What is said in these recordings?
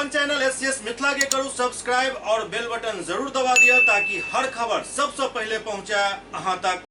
अपन channel SCS Mithila के करू सब्सक्राइब और बेल बटन जरूर दबा दिया ताकि हर खबर सबसे पहले पहुंचे अहां तक।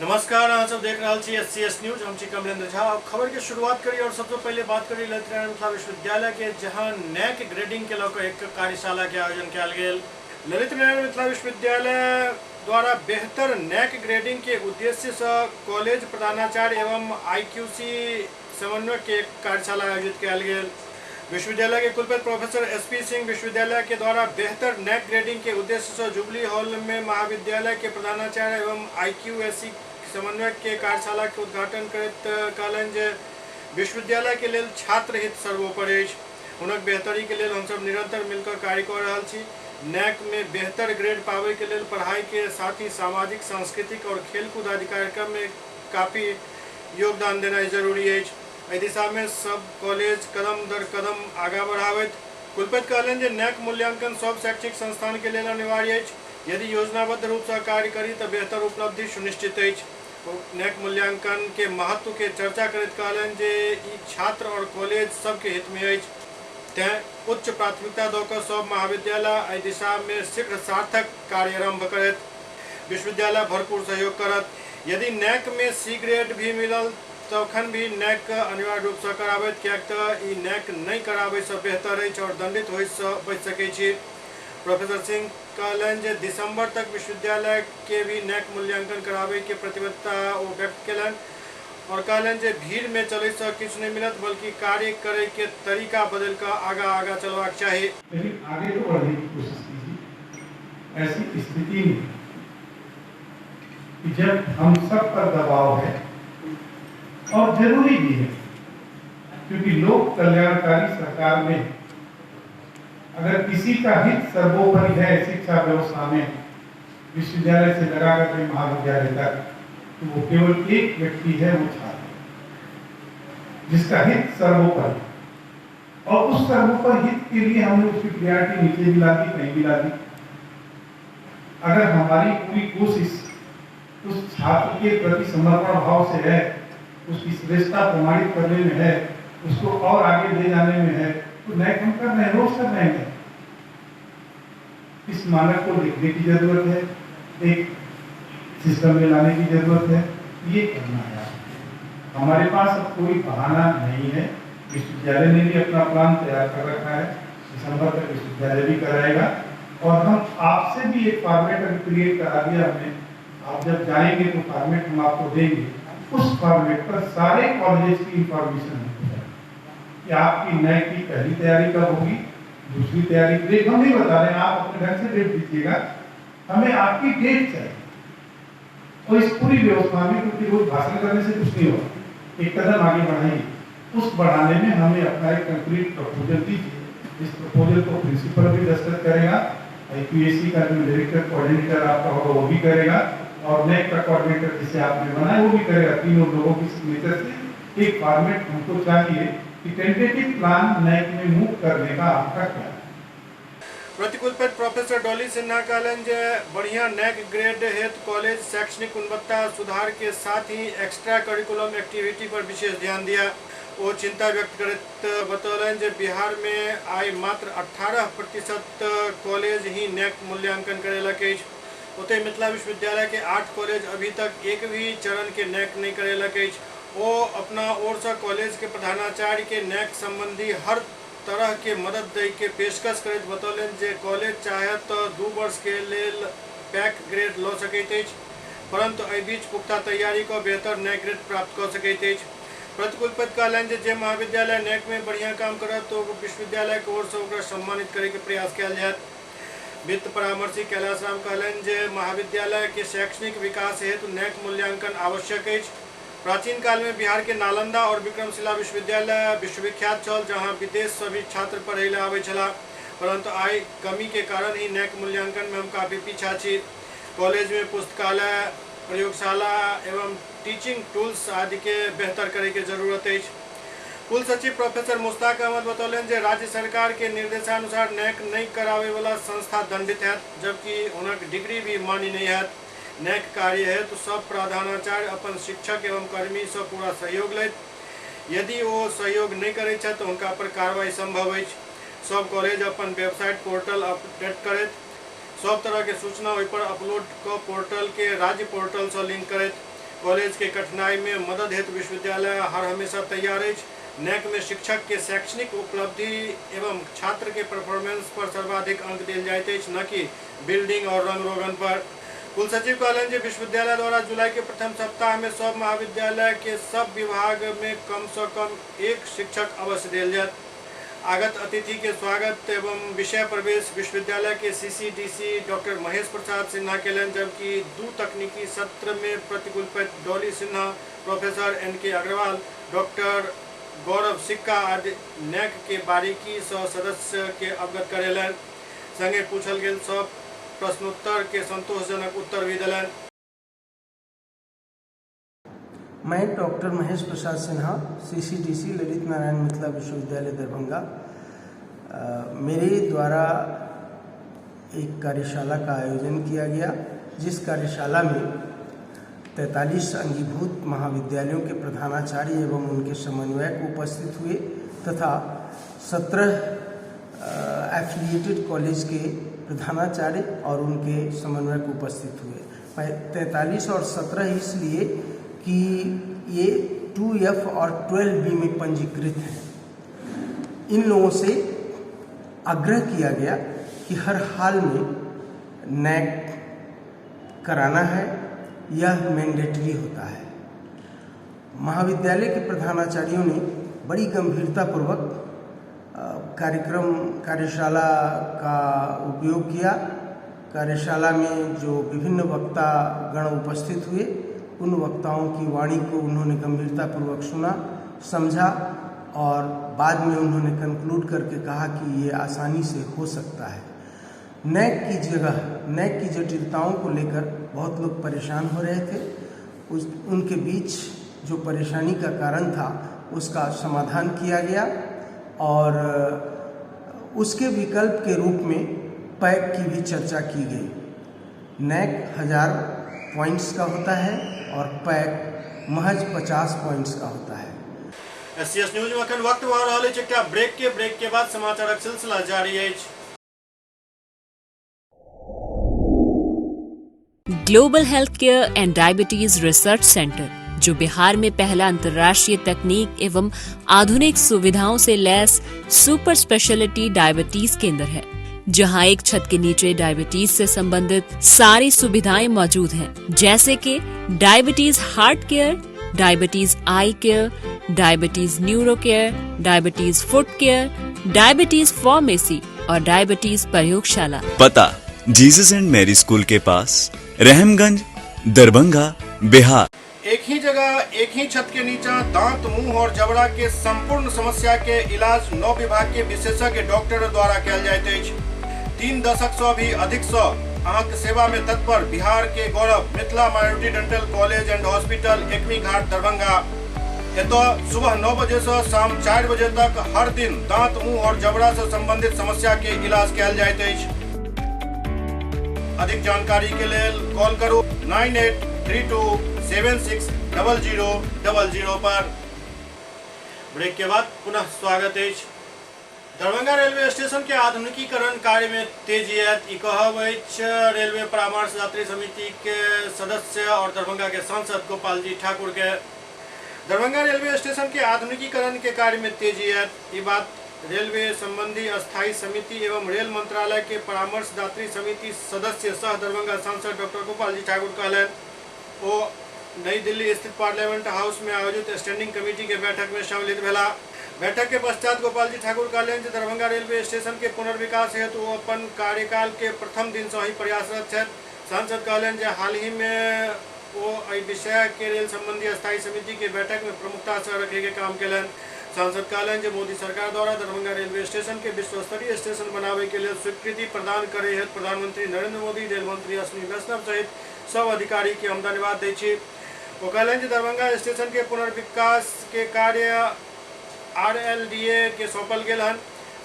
नमस्कार, अहाँ सब देख रहल छी एससीएस न्यूज। हम छी कमलेंद्र झा। अब खबर के शुरुआत करी और सबसे पहले बात करी ललित नारायण मिथिला विश्वविद्यालय के, जहां नैक ग्रेडिंग के लऽ एक कार्यशाला के आयोजन कयल गेल। ललित नारायण मिथिला विश्वविद्यालय द्वारा बेहतर नैक ग्रेडिंग के उद्देश्य से कॉलेज प्रधानाचार्य एवं आईक्यूसी समन्वयक के एक कार्यशाला आयोजित कयल गेल। विश्वविद्यालय के कुलपति प्रोफेसर एसपी सिंह विश्वविद्यालय के द्वारा बेहतर नैक ग्रेडिंग के उद्देश्य से जुबली हॉल में महाविद्यालय के प्रधानाचार्य एवं आईक्यूएसी समन्वयक के कार्यशाला के उद्घाटन करैत कहलनि जे विश्वविद्यालय के लेल छात्र हित सर्वोपरि अछि। हुनक बेहतरी के लेल हमसब निरंतर मिलकर कार्य कऽ रहल छी। नैक में बेहतर ग्रेड पाबै के लेल पढ़ाई के साथ ही सामाजिक, सांस्कृतिक और खेलकूद आदि कार्यक्रम में काफी योगदान देनाइ जरूरी अछि। एहि दिशा में सब कॉलेज कदम दर कदम आगाँ बढ़ाबैत। कुलपति कहलनि जे नैक मूल्यांकन सब शैक्षणिक संस्थान के लेल अनिवार्य अछि। यदि योजनाबद्ध रूप से कार्य करी तऽ बेहतर उपलब्धि सुनिश्चित अछि। ओ नैक मूल्यांकन के महत्व के चर्चा करैत कहलनि जे ई छात्र और कॉलेज सबके हित में अछि, तें उच्च प्राथमिकता दऽ कऽ सब महाविद्यालय एहि दिशा में शीघ्र सार्थक कार्यारंभ करैत। विश्वविद्यालय भरपूर सहयोग करत। यदि नैक में सी ग्रेड भी मिलल तखन भी नैक अनिवार्य रूप से कराबैत, किएक तऽ ई नैक नहि कराबै से बेहतर अछि और दंडित होय से बचि सकै छी। प्रोफेसर सिंह कहलनि जे दिसंबर तक विश्वविद्यालय के भी नैक मूल्यांकन कराबै के प्रतिबद्धता ओ व्यक्त केलनि और कहलनि जे भीड़ में चलै से किछु नहि मिलत, बल्कि कार्य करै के तरीका बदलि कऽ आगाँ आगाँ चलबाक चाही। लेकिन आगे तो बढ़ने की कोशिश कीजिए। ऐसी स्थिति में कि जब हम सब पर दबाव है और जरूरी भी है, क्योंकि लोक कल्याणकारी सरकार में अगर किसी का हित सर्वोपरि है शिक्षा व्यवस्था में, विश्वविद्यालय से लगा करके महाविद्यालय तक, तो वो केवल एक व्यक्ति है, वो छात्र, जिसका हित सर्वोपरि। और उस सर्वोपरि हित के लिए हमने उसकी प्रायोरिटी नीचे भी ला दी, कहीं भी ला दी। अगर हमारी पूरी कोशिश उस छात्र के प्रति समर्पण भाव से है, उसकी श्रेष्ठता प्रमाणित करने में है, उसको और आगे ले जाने में है, तो नैक हम कर रहे हैं, रोज कर रहे हैं। इस मानक को लिखने की जरूरत है, एक सिस्टम में लाने की जरूरत है, ये करना है। हमारे पास अब कोई बहाना नहीं है। विश्वविद्यालय ने भी अपना प्लान तैयार कर रखा है, दिसंबर तक विश्वविद्यालय भी कराएगा। और हम आपसे भी एक फॉर्मेट अभी क्रिएट करा दिया हमने, आप जब जाएंगे तो फॉर्मेट हम आपको देंगे। उस फॉर्मेट पर सारे कॉलेजेस की इंफॉर्मेशन होगी कि आपकी नैक की पहली तैयारी कब होगी, दूसरी तैयारी। डेट हम नहीं बता रहे हैं, आप अपने ढंग से डेट दीजिएगा, हमें आपकी डेट चाहिए। और इस पूरी व्यवस्था में, क्योंकि रोज भाषण करने से कुछ नहीं होगा, एक कदम आगे बढ़ाइए। उस बढ़ाने में हमें अपना एक कंक्रीट प्रपोजल दीजिए। इस प्रपोजल को प्रिंसिपल भी दस्तखत करेगा, आईक्यूएसी का जो डायरेक्टर कोऑर्डिनेटर आपका होगा वो भी करेगा, और नैक का कोऑर्डिनेटर जिसे आपने बनाया वो भी करेगा। तीनों लोगों की सिग्नेचर से एक फॉर्मेट हमको चाहिए कि टेंटेटिव प्लान नैक में मूव करने का आपका क्या है। प्रतिकुलपति प्रोफेसर डॉली सिन्हा कहलनि जे बढ़िया नैक ग्रेड हेतु कॉलेज शैक्षणिक गुणवत्ता सुधार के साथ ही एक्स्ट्रा करिकुलम एक्टिविटी पर विशेष ध्यान दिया। ओ चिंता व्यक्त करैत बतौलनि जे बिहार में आइ मात्र 18% कॉलेज ही नैक मूल्यांकन करेलक अछि। ओतहि मिथिला विश्वविद्यालय के 8 कॉलेज अभी तक एक भी चरण के नैक नहीं करेलक अछि। ओ अपना ओर से कॉलेज के प्रधानाचार्य के नैक संबंधी हर तरह के मदद दै के पेशकश करैत बतौलनि जे कॉलेज चाहे तऽ 2 वर्ष के लेल पैक ग्रेड लऽ सकैत अछि, परंतु एहि बीच पुख्ता तैयारी कऽ बेहतर नैक ग्रेड प्राप्त कऽ सकैत अछि। प्रतिकुलपति कहलनि जे महाविद्यालय नैक में बढ़िया काम करत तो विश्वविद्यालय के ओर से ओकरा सम्मानित करे के प्रयास कयल जायत। वित्त परामर्शी कैलाश राम कहलनि जे महाविद्यालय के शैक्षणिक विकास हेतु नैक मूल्यांकन आवश्यक अछि। प्राचीन काल में बिहार के नालंदा और विक्रमशिला विश्वविद्यालय विश्वविख्यात छल, जहां विदेश से भी छात्र पढ़ै लए आबै छलाह, परंतु आइ कमी के कारण ही नैक मूल्यांकन में हम काफी पीछा छी। कॉलेज में पुस्तकालय, प्रयोगशाला एवं टीचिंग टूल्स आदि के बेहतर करे के जरूरत अछि। कुल सचिव प्रोफेसर मुश्ताक अहमद बतौलनि जे राज्य सरकार के निर्देशानुसार नैक नहि कराबै वाला संस्था दंडित हैत, जबकि हुनक डिग्री भी मान्य नहि हैत। नैक कार्य हेतु सब प्रधानाचार्य अपन शिक्षक एवं कर्मी सँ पूरा सहयोग लैत। यदि ओ सहयोग नहि करैत छथि तऽ हुनका पर कार्रवाई संभव अछि। सब कॉलेज अपन वेबसाइट पोर्टल अपडेट करैत। सब तरह के सूचना ओहि पर अपलोड कऽ पोर्टल के राज्य पोर्टल सँ लिंक करैत। कॉलेज के कठिनाई मे मदद हेतु विश्वविद्यालय हर हमेशा तैयार अछि। नैक मे शिक्षक के शैक्षणिक उपलब्धि एवं छात्र के परफॉर्मेंस पर सर्वाधिक अंक देल जाइत अछि न कि बिल्डिंग और रंग रोगन पर। कुलसचिव कहलनि जे विश्वविद्यालय द्वारा जुलाई के प्रथम सप्ताह मे सब महाविद्यालय के सब विभाग मे कम सँ कम एक शिक्षक अवश्य देल जायत। आगत अतिथि के स्वागत एवं विषय प्रवेश विश्वविद्यालय के सीसीडीसी डॉक्टर महेश प्रसाद सिन्हा केलनि, जबकि दू तकनीकी सत्र मे प्रतिकुलपति Dolly Sinha, professor N K Agrawal, doctor Gaurav Sikka आदि नैक के बारीकी सँ सदस्य के अवगत करेलनि। संगे पूछल गेल सब प्रश्नोत्तर के संतोषजनक उत्तर भी देलनि। मैं डॉक्टर महेश प्रसाद सिन्हा, सीसीडीसी ललित नारायण मिथिला विश्वविद्यालय दरभंगा। मेरे द्वारा एक कार्यशाला का आयोजन किया गया, जिस कार्यशाला में 43 अंगीभूत महाविद्यालयों के प्रधानाचार्य एवं उनके समन्वयक उपस्थित हुए तथा 17 एफिलिएटेड कॉलेज के प्रधानाचार्य और उनके समन्वयक उपस्थित हुए। 43 और 17 इसलिए कि ये 2F और 12B में पंजीकृत हैं। इन लोगों से आग्रह किया गया कि हर हाल में नैक कराना है, यह मैंडेटरी होता है। महाविद्यालय के प्रधानाचार्यों ने बड़ी गंभीरतापूर्वक कार्यक्रम कार्यशाला का उपयोग किया। कार्यशाला में जो विभिन्न वक्ता गण उपस्थित हुए, उन वक्ताओं की वाणी को उन्होंने गंभीरतापूर्वक सुना, समझा और बाद में उन्होंने कंक्लूड करके कहा कि ये आसानी से हो सकता है। नैक की जगह नैक की जटिलताओं को लेकर बहुत लोग परेशान हो रहे थे। उस उनके बीच जो परेशानी का कारण था उसका समाधान किया गया और उसके विकल्प के रूप में पैक की भी चर्चा की गई। नैक 1000 पॉइंट्स का होता है और पैक महज 50 पॉइंट्स का होता है। एससीएस न्यूज में अखन वक्त भऽ रहल अछि एकटा ब्रेक के। ब्रेक के बाद समाचारक सिलसिला जारी अछि। Global health care and diabetes research centre, जो बिहार में पहला अंतर्राष्ट्रीय तकनीक एवं आधुनिक सुविधाओं से लैस सुपर स्पेशलिटी डायबिटीज केंद्र है, जहां एक छत के नीचे डायबिटीज से संबंधित सारी सुविधाएं मौजूद हैं, जैसे कि diabetes heart care, diabetes eye care, diabetes neuro care, diabetes foot care, diabetes pharmacy और डायबिटीज प्रयोगशाला। पता जीसस एंड मैरी स्कूल के पास, रहमगंज, दरभंगा, बिहार। एक ही जगह एक ही छत के नीचा दांत, मुंह और जबड़ा के संपूर्ण समस्या के इलाज 9 विभाग के विशेषज्ञ डॉक्टर द्वारा कयल जाइत अछि। 3 दशक सँ भी अधिक सँ अहाँक सेवा में तत्पर बिहार के गौरव Mithila minority dental college and hospital, Ekmi Ghat, Darbhanga. एतय सुबह 9 बजे से शाम 4 बजे तक हर दिन दांत, मुंह और जबड़ा से संबंधित समस्या के इलाज कयल जाइत अछि। अधिक जानकारी के लेल कॉल करू 9832760000 पर। ब्रेक के बाद पुनः स्वागत अछि। दरभंगा रेलवे स्टेशन के आधुनिकीकरण कार्य में तेजी आयत, ई कहब अछि रेलवे परामर्शदात्री समिति के सदस्य और दरभंगा के सांसद गोपाल जी ठाकुर के। दरभंगा रेलवे स्टेशन के आधुनिकीकरण के कार्य में तेजी आयत, ई बात रेलवे संबंधी अस्थायी समिति एवं रेल मंत्रालय के परामर्शदात्री समिति सदस्य सह दरभंगा सांसद डॉक्टर गोपाल जी ठाकुर कहलनि। ओ नई दिल्ली स्थित पार्लियामेंट हाउस में आयोजित स्टैंडिंग कमेटी के बैठक में सम्मिलित भेला। बैठक के पश्चात गोपाल जी ठाकुर कहलनि जे दरभंगा रेलवे स्टेशन के पुनर्विकास हेतु ओ अपन कार्यकाल के प्रथम दिन से ही प्रयासरत छथि। सांसद कहलनि जे हाल ही में ओ एहि विषय के रेल संबंधी अस्थायी समिति के बैठक में प्रमुखता से रखे के काम केलनि। सांसद कहलनि जे मोदी सरकार द्वारा दरभंगा रेलवे स्टेशन के विश्वस्तरीय स्टेशन बनावे के लेल स्वीकृति प्रदान करे हेतु प्रधानमंत्री नरेंद्र मोदी, रेल मंत्री अश्विनी वैष्णव सहित सब अधिकारी के हम धन्यवाद दै छी। ओ कहलनि जे दरभंगा स्टेशन के पुनर्विकास के कार्य आरएलडीए के सौंपल गेल हन।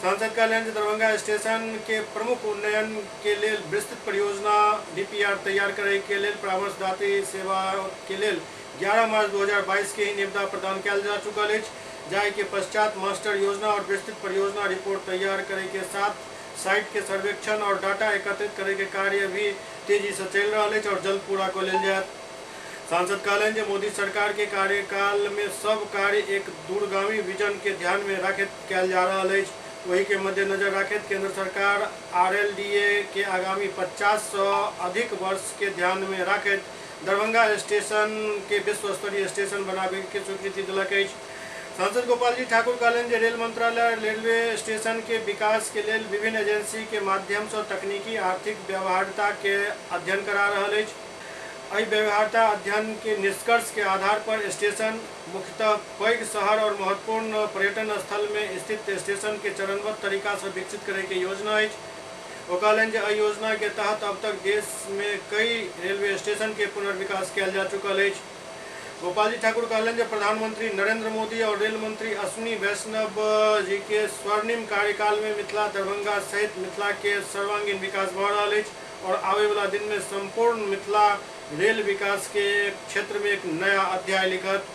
सांसद कहलनि जे दरभंगा स्टेशन के प्रमुख उन्नयन के लेल विस्तृत परियोजना डीपीआर तैयार करय के लेल परामर्शदात्री सेवा के लेल 11 मार्च 2022 के ही निविदा प्रदान कयल जा चुकल अछि, जाहि के पश्चात मास्टर योजना और विस्तृत परियोजना रिपोर्ट तैयार करे के साथ साइट के सर्वेक्षण और डाटा एकत्रित करे के कार्य भी तेजी से चलि रहल अछि और जल्द पूरा कऽ लेल जायत। सांसद कहलनि जे मोदी सरकार के कार्यकाल में सब कार्य एक दूरगामी विजन के ध्यान में राखैत कयल जा रहल अछि। वही के मद्देनजर राखैत केंद्र सरकार आरएलडीए के आगामी 50 से अधिक वर्ष के ध्यान में राखैत दरभंगा स्टेशन के विश्व स्तरीय स्टेशन बनाबे के स्वीकृति देलक अछि। सांसद गोपाल जी ठाकुर कहलनि जे रेल मंत्रालय रेलवे स्टेशन के विकास के लेल विभिन्न एजेंसी के माध्यम से तकनीकी आर्थिक व्यवहार्यता के अध्ययन करा रहल अछि। एहि व्यवहार्यता अध्ययन के निष्कर्ष के आधार पर स्टेशन मुख्यतः पैघ शहर और महत्वपूर्ण पर्यटन स्थल में स्थित स्टेशन के चरणबद्ध तरीका से विकसित करे के योजना अछि। ओ कहलनि जे एहि योजना के तहत अब तक देश में कई रेलवे स्टेशन के पुनर्विकास कयल जा चुकल अछि। गोपाल जी ठाकुर कहलनि जे प्रधानमंत्री नरेंद्र मोदी और रेल मंत्री अश्विनी वैष्णव जी के स्वर्णिम कार्यकाल में मिथिला दरभंगा सहित मिथिला के सर्वांगीण विकास भऽ रहल अछि और आबे वाला दिन में संपूर्ण मिथिला रेल विकास के क्षेत्र में एक नया अध्याय लिखत।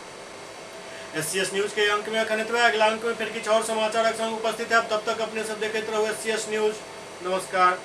एससीएस न्यूज के अंक में अखन एतबे। अगला अंक में फिर किछु और समाचारक संग उपस्थित है। तब तक अपने सब देखैत रहू एससीएस न्यूज। नमस्कार।